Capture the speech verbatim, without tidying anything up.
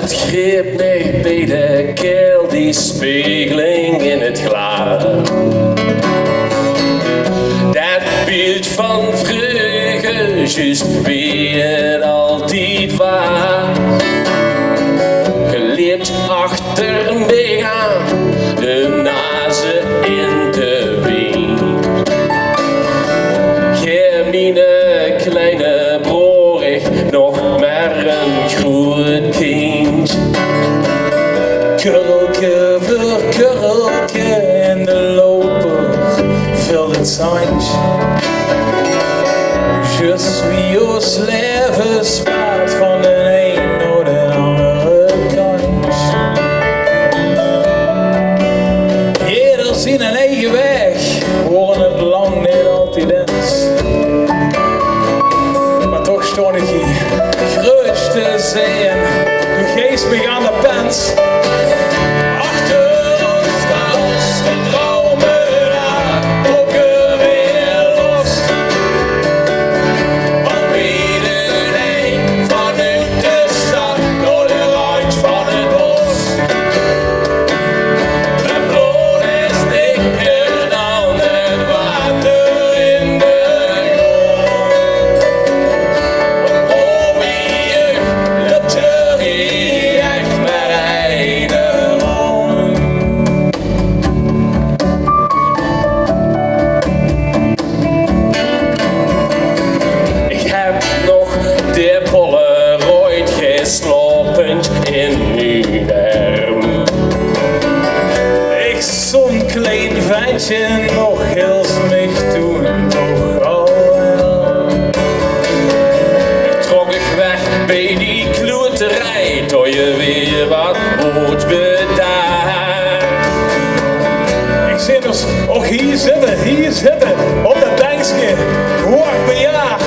't Greep mich bie de keel, die spegeling in 't glaas. Det beeld van vreuger, zjus wie 't altied waas. Ge leept achter mich aan, de naze in de wind. Geer, miene kleine broor, ich nog mer ein groeët kindj. Kurrelke veur kurrelke in de loper vult 't zandj. Zjus wie ós laeve spaat van d'n ein nao d'n angere kantj. Jeder zien eige waeg, woorn 't lang neet altied ins. Mer toch stoon ich hie, greuts te zeen, doe geis mich aan de pens. Achter ós staon de drome, oke weer los. Van wie de lijn vanuit de stad nao de randj van 't bos. De blauw is dikker dan 't water in de grond. O, wie je loopt er hie echt mer eine rond. Ich höb nog de Polaroid geslaopen in mien erm. Ich zoe'n klein ventje nog, hils mich toen toch al. Trok ich weg bie die kloeterie, doe je weer wat ooit bedacht. Ich zeen dus ouch hie zitte, hie zitte, op det benkske, hoog bejaard.